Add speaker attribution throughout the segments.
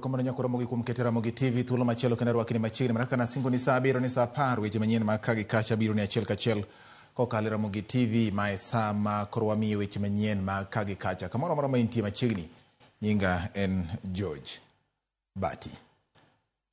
Speaker 1: Erokamano nyako Ramogi kuom keto Ramogi TV thuolo machielo kendo arwaki ni machiegni mana kaka nasingo ni saa abiriyo ni saa apar weche manyien mag ka gi kacha biro ni achiel kachiel kokalo e Ramogi TV ma e saa ma koro wamiye weche manyien mag ka gi kacha kamoro amora ma intie machiegni. Nyinga en George Bati.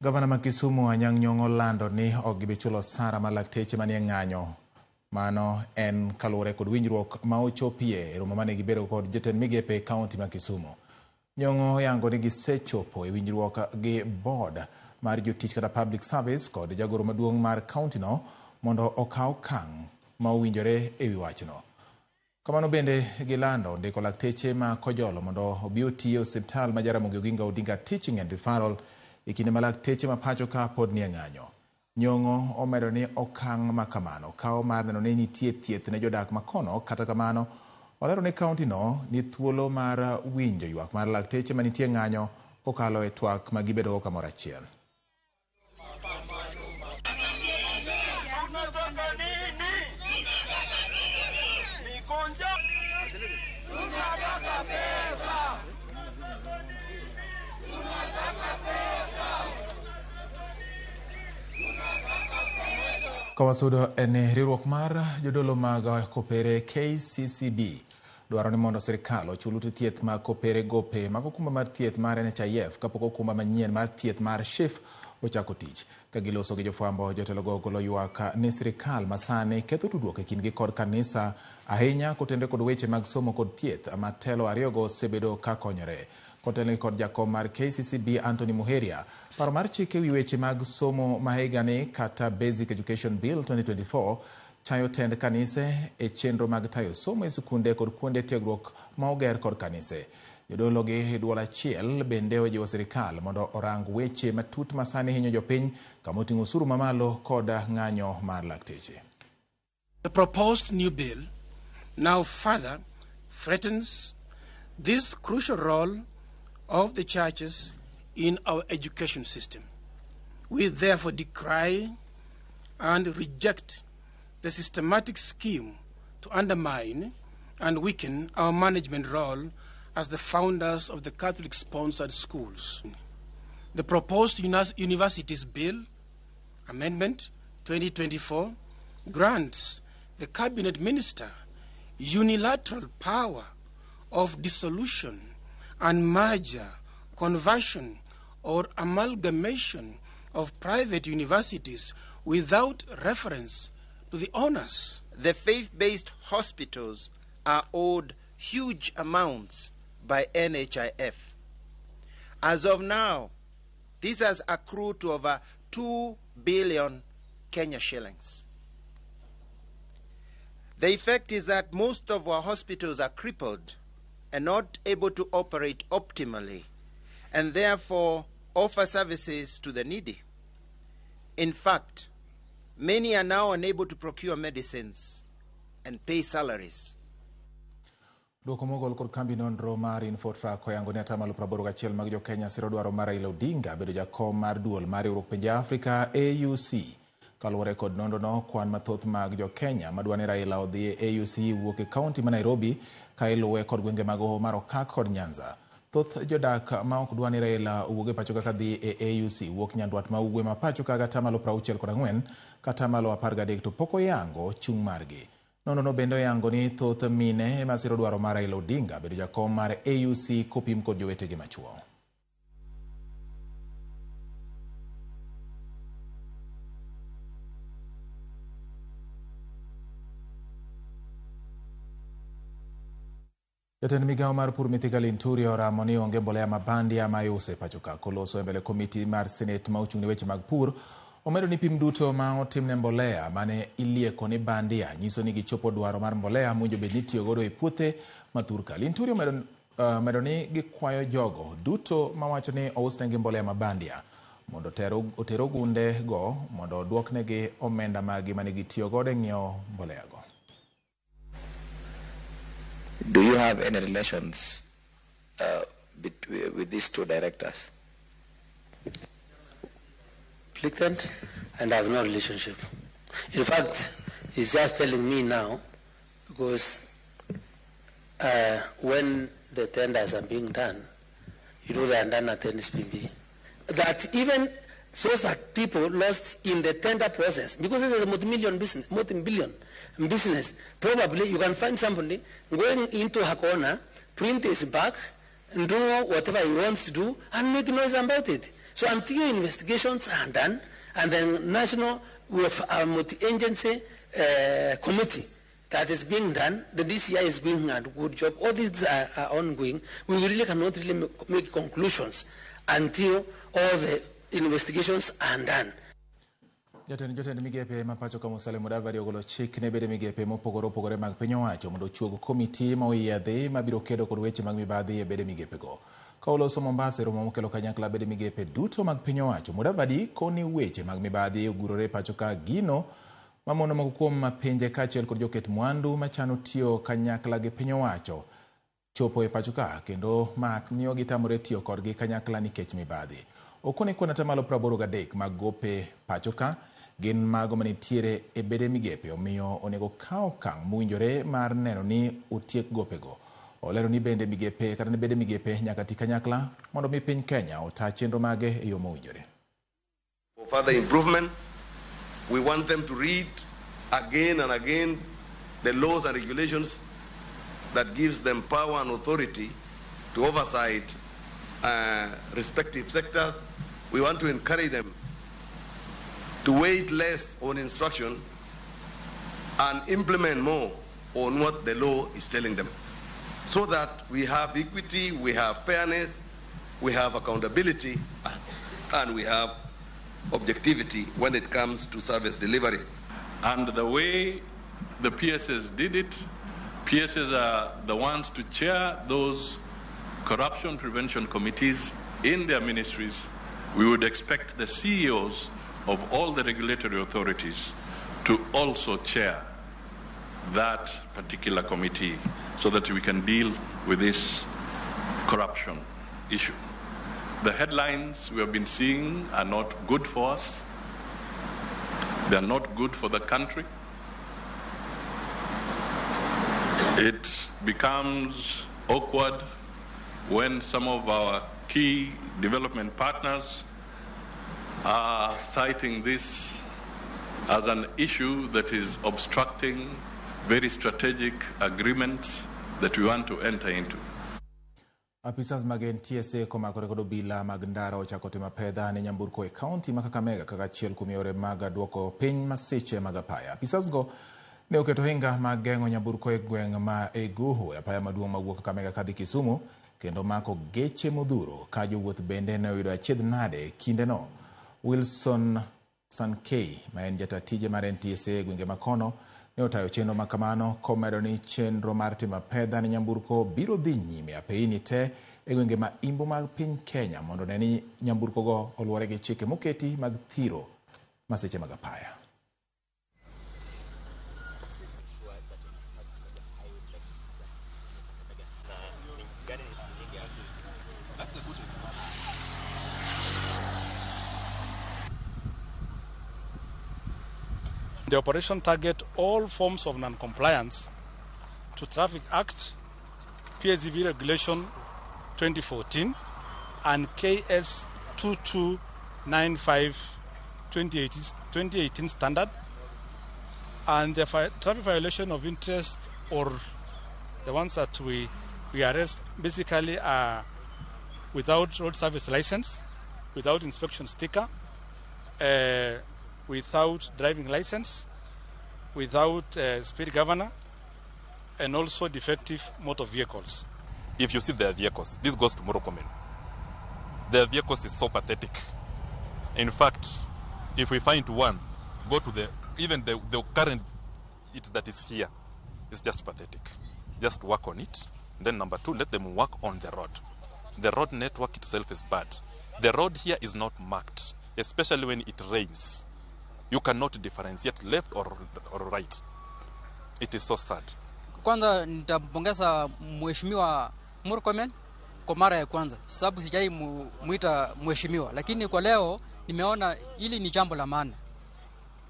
Speaker 1: Gavana ma Kisumu Anyang' Nyong'o lando ni ok gibi chulo osara mar lakteche manie ng'anyo. Mano en kaluwore kod winjruok ma ochopie e romo mane gibedo kod jotend migepe e kaunti ma Kisumu. Nyong'o oyango ni gisechopo e winjruok gi board mar jotich kata public service kod jagoro maduong' mar kaunti no mondo okaw okang' ma owinjore e wi wachno. Kamano bende gilando ndiko lakteche ma Kojolo mondo obi oti e osiptal ma Jaramogi Oginga Odinga Teaching and Referral e kinde ma lakteche ma pacho ka pod nie ng'anyo. Nyong'o omedo ni okang' ma kamano kawo mar neno ni nitie thieth ne jodak ma kono, kata kamano olero ni kaunti no ni thuolo mar winjo ywak mar lakteche manitie ng'anyo kokalo e twak ma gibedogo kamoro achiel. Kawasudo en riwruok mar jodolo mag kopere KCCB dwaro ni mondo sirkal ochul ute thieth mag kopere gope mag okumba mar thieth mar NHIF kapok okumba manyien mar thieth mar SHIF ochako tich. Ka giloso gi jofwambo, jotelogo ogolo ywak ni sirkal masani ketho tudruok e kindgi kod kanisa ahinya kotenore kod weche mag somo kod thieth ma telo ariyogo osebedo ka konyore. Kotelnegi kod jakom mar KCCB Anthony Muheria, paro mar chik ewi weche mag somo ma higani kata Basic Education Bill 2024 chayo tend kanise e chenro mag tayo somo e sikunde kod kuonde tiegruok ma oger kod kanise. Jodolo gi duol achiel bende ojiwo sirikal mondo orang weche matut ma sani hinyo jopiny kama oting'o osuru mamalo kod ng'anyo mar lakteche.
Speaker 2: The proposed new bill now further threatens this crucial role of the churches in our education system. We therefore decry and reject the systematic scheme to undermine and weaken our management role as the founders of the Catholic-sponsored schools. The proposed Universities Bill Amendment 2024 grants the Cabinet Minister unilateral power of dissolution and merger, conversion, or amalgamation of private universities without reference to the owners.
Speaker 3: The faith-based hospitals are owed huge amounts by NHIF. As of now, this has accrued to over 2 billion Kenya shillings. The effect is that most of our hospitals are crippled and not able to operate optimally, and therefore offer services to the needy. In fact, many are now unable to procure medicines and pay salaries.
Speaker 1: Duoko mogol kod kambi nonro mar Infotrack oyango ni atamalo 81 mag jo-Kenya siro dwaro mar Raila Odinga bedo jakom mar duol mar riwruok pinje Afrika AUC. Kaluwore kod nonrono, kwan mathoth mag jo-Kenya madwa ni Raila odhi e AUC wuok e kaunti ma Nairobi ka iluwe kod gwenge mag Hoho mar Okak kod Nyanza. Thoth jodak ma ok dwa ni Raila owuog e pacho kaka dhi e AUC wuok nyandwat ma ugwe ma pacho ka gatamalo 64 katamalo 13 to pok oyango chung' margi. Nonrono bende oyango ni thoth mine ema siro dwaro mar Raila Odinga bedo jakom mar AUC kopim kod jowetegi machuo. Jatend migawo mar pur Mithika Linturi oramo ni onge mbolea ma bandia ma iuso e pacho ka. Koloso e mbele komiti mar Senate ma ochung' ne weche mag pur, omedo ni pim duto ma otimne mbolea mane ilieko ni bandia nyiso ni gichopo dwaro mar mbolea mowinjo bed ni itiyo godo e puothe ma thurka. Linturi omedo ni gikwayo jogo duto mawacho ni ousnegi mbolea ma bandia mondo oter ogunde go mondo oduoknegi omenda maggi mane gitiyo godo e ng'iewo mbolea go.
Speaker 4: Do you have any relations with these two directors?
Speaker 5: Applicant, and I have no relationship. In fact, he's just telling me now, because when the tenders are being done, you know they are done at NSPB. that even those that people lost in the tender process, because this is a multi-million business, multi-billion business, probably you can find somebody going into her corner, print his back, and do whatever he wants to do, and make noise about it. So until investigations are done, and then national, we have a multi-agency committee that is being done, the DCI is doing a good job, all these are ongoing. We really cannot really make conclusions until all the investigations are done.
Speaker 1: Jatend migepe ma pacho ka Musalia Mudavadi ogolo chik ne bede migepe mopogore opogore mag piny owacho mondo ochuog komiti ma oyiedhi mabiro kedo kod weche mag mibadhi e bede migepego. Ka oloso Mombasa e romo mokelo kanyakla bede migepe duto mag piny owacho, Mudavadi koni weche mag mibadhi ogurore pacho ka gino mamono moko kuom pinje kaachiel kod joket mwandu machano tiyo kanyakla gi piny owacho chopo e pacho ka kendo ma miyo gitamore tiyo kodgi kanyakla nikech mibadhi. Okone kuon atamalo 83 mag gope pacho ka gin mago manitiere e bede migepe, omiyo onego kaw okang' mowinjore mar neno ni otiek gopego. Olero ni bende migepe kata ni bede migepe nyaka ti kanyakla mondo mi piny Kenya ota chenro mage e yo mowinjore.
Speaker 6: For further improvement, we want them to read again and again the laws and regulations that gives them power and authority to oversight respective sectors. We want to encourage them to wait less on instruction and implement more on what the law is telling them, so that we have equity, we have fairness, we have accountability, and we have objectivity when it comes to service delivery.
Speaker 7: And the way the PSs did it, PSs are the ones to chair those corruption prevention committees in their ministries. We would expect the CEOs of all the regulatory authorities to also chair that particular committee so that we can deal with this corruption issue. The headlines we have been seeing are not good for us. They are not good for the country. It becomes awkward when some of our key development partners are citing this as an issue that is obstructing very strategic agreements that we want to enter into.
Speaker 1: Apisas mag NTSA komakore kod obila mag ndara ochako timo apedha ne nyamburko e kaunti ma Kakamega kaka achiel kuom yore mag duoko piny masiche mag apaya. Apisas go ne oketo ohinga mag geng'o nyamburko e gweng' ma Eguhu e apaya maduong' mawuok Kakamega kadhi Kisumu kendo mako geche modhuro ka jowuoth bende ne oyudo achiedh nade kindeno. Wilson Sankei ma en jata tije mar NTSA e gwenge makono ne otayo chenro makamano komedo ni chenro mar timo apedha ne nyamburko biro dhi nyime apeini te e gwenge ma imbo mag piny Kenya mondo ne ni nyamburko go oluwore gi chike moketi mag thiro masiche mag apaya.
Speaker 8: The operation target all forms of non-compliance to Traffic Act, PSV Regulation 2014, and KS 2295 2018 standard, and the traffic violation of interest, or the ones that we arrest, basically are without road service license, without inspection sticker, without driving license, without speed governor, and also defective motor vehicles.
Speaker 9: If you see their vehicles, this goes to Murkomen. Their vehicles is so pathetic. In fact, if we find one, go to the, even the current it that is here, is just pathetic. Just work on it. Then number two, let them work on the road. The road network itself is bad. The road here is not marked, especially when it rains. You cannot differentiate left or right. It is so sad.
Speaker 10: Kwanza nitampongeza Mheshimiwa Murkomen kwa mara ya kwanza, sababu sijai muita mheshimiwa, lakini kwa leo nimeona hili ni jambo la maana,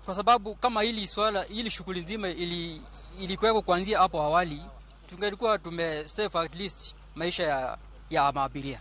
Speaker 10: kwa sababu kama hili swala, hili shughuli nzima ilikuweko kuanzia hapo awali, tungelikuwa tume save at least maisha ya maabiria.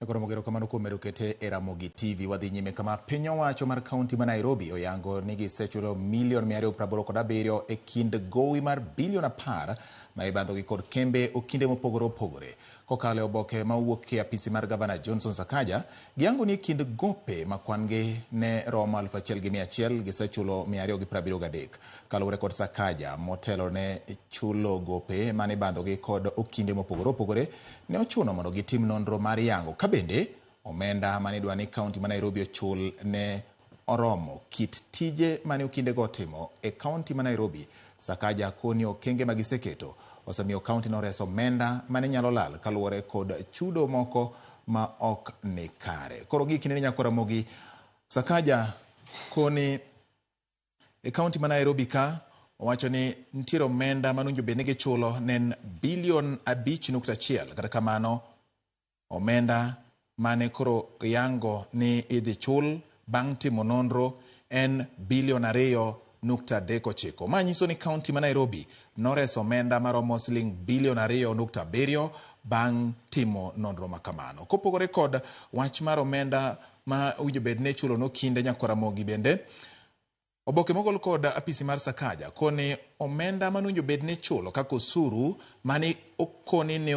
Speaker 1: Koro mogero kamano kuom medo kete e Ramogi TV. Wadhi nyime kama piny owacho mar kaunti ma Nairobi oyango ni gisechulo milion 287 e kind gowi mar bilion 10 ma ibandho gi kod kembe okinde mopogore opogore. Kokalo e oboke ma owuok e apisi mar gavana Johnson Sakaja, giyango ni e kind gope ma kwan gi ne romo 1100 gisechulo 273. Kaluwore kod Sakaja, motelo ne chulo gope mane ibandho gi kod okinde mopogore opogore, ne ochuno mondo gitim nonro mar yango ka bende omenda mane idwa ni kaunti ma Nairobi ochul ne oromo kit tije mane okindego otimo e kaunti ma Nairobi. Sakaja koni okenge ma giseketo osemiyo kaunti no reso omenda mane nyalo lal kaluwore kod chudo moko ma ok ni kare. Koro gi kinde ni nyako Ramogi, Sakaja koni e kaunti ma Nairobi ka owacho ni nitiere omenda mane owinjo bed ni gichulo ne en bilion 5.1. Kata kamano omenda mane koro yango ni idhi chul bang' timo nonro en bilion 2.39. Ma nyiso ni kaunti ma Nairobi noreso omenda maromo siling bilion 2.7 bang' timo nonro ma kamano. Kopogore kod wach mar omenda ma owinjo bed ni ichulo nokinde nyako Ramogi bende, oboke mogol kod apisi mar Sakaja koni omenda mane owinjo bed ni ichulo kaka osuru mane okoni ni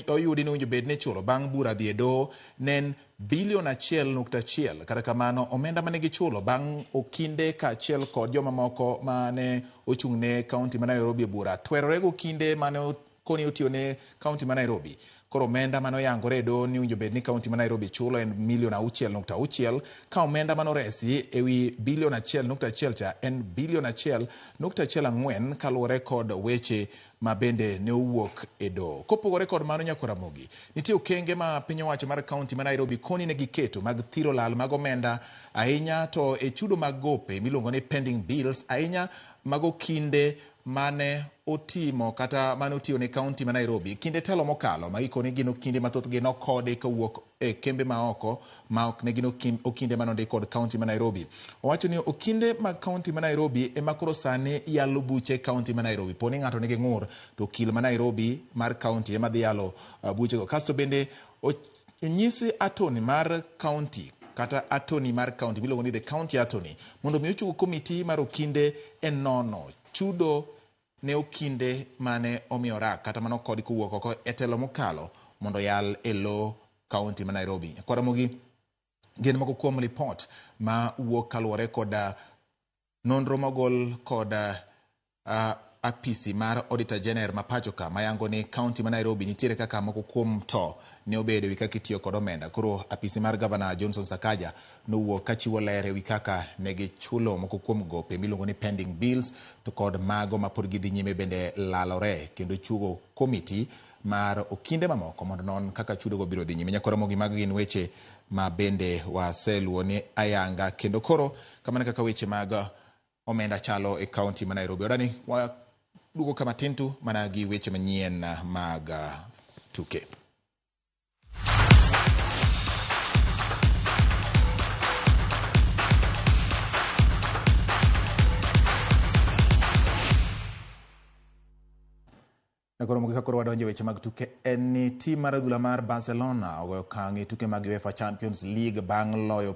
Speaker 1: oyudi ni owinjo bed ni ichulo bang' bura dhi e doho ne en bilion 1.1. Kata kamano omenda mane gichulo bang' okinde kaachiel kod jomamoko mane ochung' ne kaunti ma Nairobi e bura twerore gokinde mane koni otiyo ne kaunti ma Nairobi. Koro omenda mane oyangore e doho ni owinjo bed ni kaunti ma Nairobi chulo en milion 6.6, ka omenda mane oresi ewi bilion 1.1 cha en bilion 1.14 kaluwore kod weche ma bende ne owuok e doho. Kopogore kod mano nyako Ramogi, nitie okenge ma piny owacho mar kaunti ma Nairobi koni ne giketo mag thiro lal mag omenda ahinya to e chudo mag gope miluongo ni pending bills, ahinya mago kinde mane otimo kata mane otiyo ne kaunti ma Nairobi kinde telo mokalo ma gikoni gin okinde mathothgi nokode kowuok e kembe ma oko ma ok ne gin okinde mane ondik kod kaunti ma Nairobi. Owacho ni okinde mag kaunti ma Nairobi ema koro sani yalo buche kaunti ma Nairobi. Poni ng'ato nigi ng'ur to okil ma Nairobi mar kaunti ema dhi yalo buchego. Kasto bende onyisi attorney mar kaunti kata attorney mar kaunti miluongo ni the county attorney mondo mi ochung komiti mar okinde e nono chudo ne okinde mane omiyo rak kata mano kod kowuok oko e telo mokalo mondo yal e lo kaunti ma Nairobi. Koramogi gin moko kuom lipot ma wuok kaluwore kod nonro mogol kod apisi mar Auditor General ma pacho ka mayango ni kaunti ma Nairobi nitiere kaka moko kuom to ne obedo ewi kaka itiyo kod omenda. Koro apisi mar Gavana Johnson Sakaja nowuok kachiwo ler ewi kaka ne gichulo moko kuom gope miluongo ni pending bills to kod mago ma pod gidhi nyime bende lalore kendo chugo komiti mar okinde mamoko mondo non kaka chudogo biro dhi nyime. Nyakoro mogi mago gin weche ma bende waseluwo ni ayanga kendo koro kamano kaka weche mag omenda chalo e kaunti ma Nairobi. Odani waduogo kama tin tu mana gi weche manyien mag tuke. Koro mogik koro wadonjo e weche mag tuke en ni tim mar adhula mar Barcelona ogoyo okang' e tuke mag UEFA Champions League bang' loyo